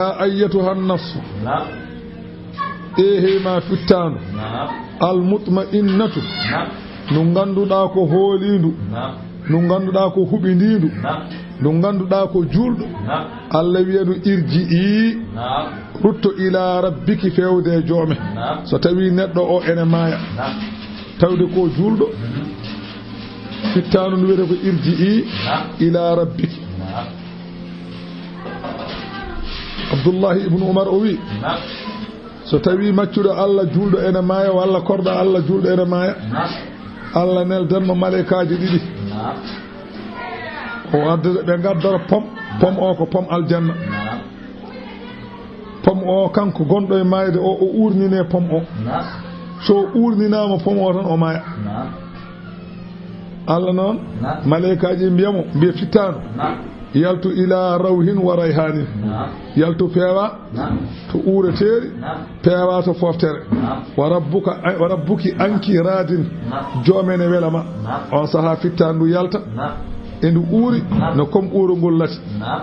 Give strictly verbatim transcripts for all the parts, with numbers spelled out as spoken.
Ya ayyatuha nafsu. Naam. Eehey ma fittaandu. Naam. Al mutma'innatu. Naam. Ndu ngannduɗaa ko hooliindu. Naam. Ndu ngannduɗaa ko huɓindiindu. Naam. Ndu ngannduɗaa ko juulɗo. Naam. Allah wiya ndu irji'i. Naam. Rutto ila rabbiki feewde e joome. Naam. So tawi neɗɗo o ene maaya. Naam. Tawde ko juulɗo. Mhm. Fittaandu ndu wiyete ko irji'i. Naam. Ila rabbiki. Naam. Abdullahi ibnu Umar o wi, naam, so tawi maccuɗo Allah juulɗo ene maaya, walla korɗo Allah juulɗo ene maaya, naam, Allah neldan mo maleykaaji ɗiɗi. Naam. O adda ɓe ngaddora pom, pom o ko pom aljanna. Naam. Pom o kanko gonɗo e maayde o, o uurnine pom o. Naam. So uurninaama pom o tan o maaya. Naam. Allah noon, naam, maleykaaji mbiya mo, mbiya fittaandu. Naam. Yaltu ila rawhin wa rayhanin. Naam. Yaltu peewa, naam, to uureteeri, naam, peewa to fooftere. Naam. Wa rabbuka, wa rabbuki anki radin. Naam. Joome ne wela ma. Naam. On sahaa fittaandu yalta. Naam. E ndu uuri, naam, no kom uurongol lati. Naam.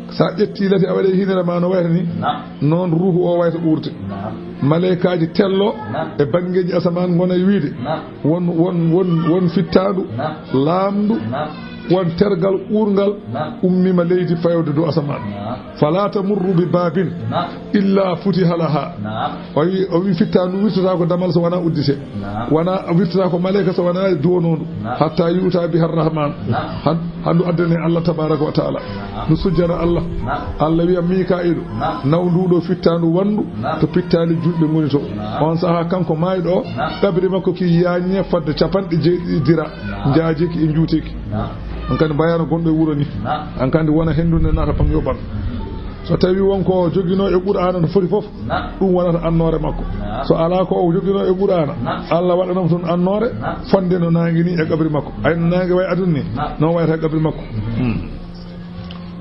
So a ƴetti lati a waɗi hinere ma no wayata ni, naam, noon ruuhu o wayata uurde. Naam. Maleykaaji tello, naam, e banngeeji asamaan ngona e wiide, naam, won, won, won, won fittaandu, naam, laamndu, naam, won tergal uurngal, naam, ummima leydi fayode dow asamaan. Naam. Fala tamurru bi babin, naam, illa futiha laha. Naam. O wi, o wi fittaandu wirtata ko damal so wona uddite. Naam. Wona wirtata ko maleyka so wona duwonondu. Naam. Hatta yu'ta biha rahman. Naam. Han, handu addane Allah tabaraka wa taala. Naam. Ndu sujjana Allah. Naam. Allah wiya Mika'ilu, naam, naw nduɗo fittaandu wanndu, naam, to pittaali julɓe ngoni to. Naam. On saha kanko maayɗo o, naam, qabri makko ki yaññe fadde capanɗe jeeɗiɗi dira. Naam. Njaajeki e njuuteki. Naam. An kandi mbayano gonɗo e wuro ni. Naam. An kandi wona henndu nde naata pam yo ɓan. So tawi won ko jogino e Qur'aana no foti fof, naam, ɗum wonata annoore makko. Naam. So alaa ko o jogino e Qur'aana, naam, Allah waɗanamo toon annoore, naam, fonnde no naange ni e qabri makko. Ay no naange way aduna ni, naam, noon wayata e qabri makko. Hmm.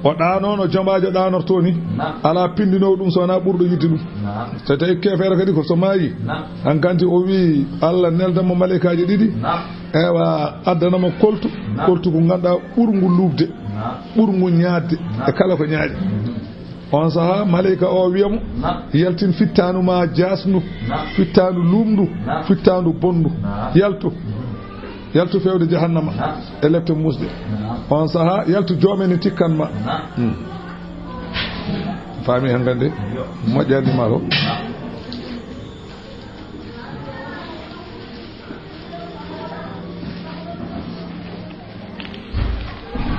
O ɗaano no jombaajo ɗaanortoo ni, naam, alaa pinndinoowo ɗum so wonaa ɓurɗo yiɗde ɗum. Naam. So tawi keefeero kadi ko so maayi, naam, han kanti o wi Allah neldan mo maleykaaji ɗiɗi, naam, ewa addana mo koltu, naam, koltu ko ngannduɗaa ɓurngu luuɓde, naam, ɓurngu ñaadde, naam, e kala ko ñaaɗi. Mhm. On saha maleyka o wiya mo, naam, yaltin fittaandu ma jaasndu, naam, fittaandu luumndu, naam, fittaandu bonndu. Naam. Yaltu. Mhm. Yaltu feewde jahannama, naam, e lepte muusɗe. Naam. On saha yaltu joome ne tikkan ma. Naam. Hmm. Faami han gande? Yo. Moƴƴani ma ko. Naam.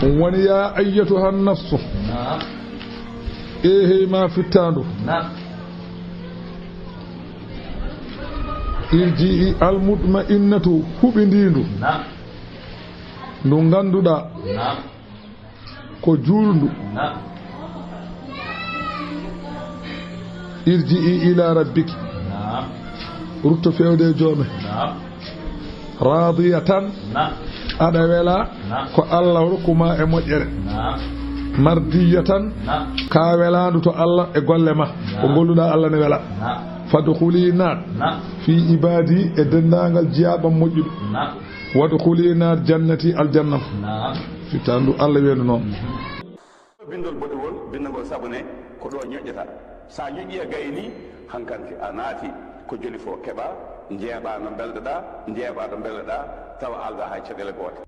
Ɗum woni, ya ayyatuha nafsu. Naam. Eehey ma fittaandu. Naam. Irji'i al mutma'innatu, huɓindiindu. Naam. Ndu ngannduɗaa, naam, ko juulndu. Naam. Irji'i ila rabbiki. Naam. Rutto feewde e joome. Naam. Radiyatan. Naam. Aɗa wela. Naam. Ko Allah rokkuma e moƴƴere. Naam. Mardiyatan. Naam. Ka welaandu to Allah e golle ma. Naam. Ko golluɗa Allah ne wela. Naam. Fadkhuli, naat. Naam. Fi ibadi, e denndaangal jiyaaɓam moƴƴuɓe. Naam. Wadkhuli, naat, jannati, aljannam. Naam. Fittaandu Allah weendu noon. Mhm. Binndol boɗewol, binndagol sabune, ko ɗo ñoƴƴata. Sa ñoƴƴi a gayni, hankanti a naati, ko joli fof keɓa, njeeɓa no mbelɗoɗa, njeeɓa no mbelɗoɗa, tawa alda hay caɗeele goote.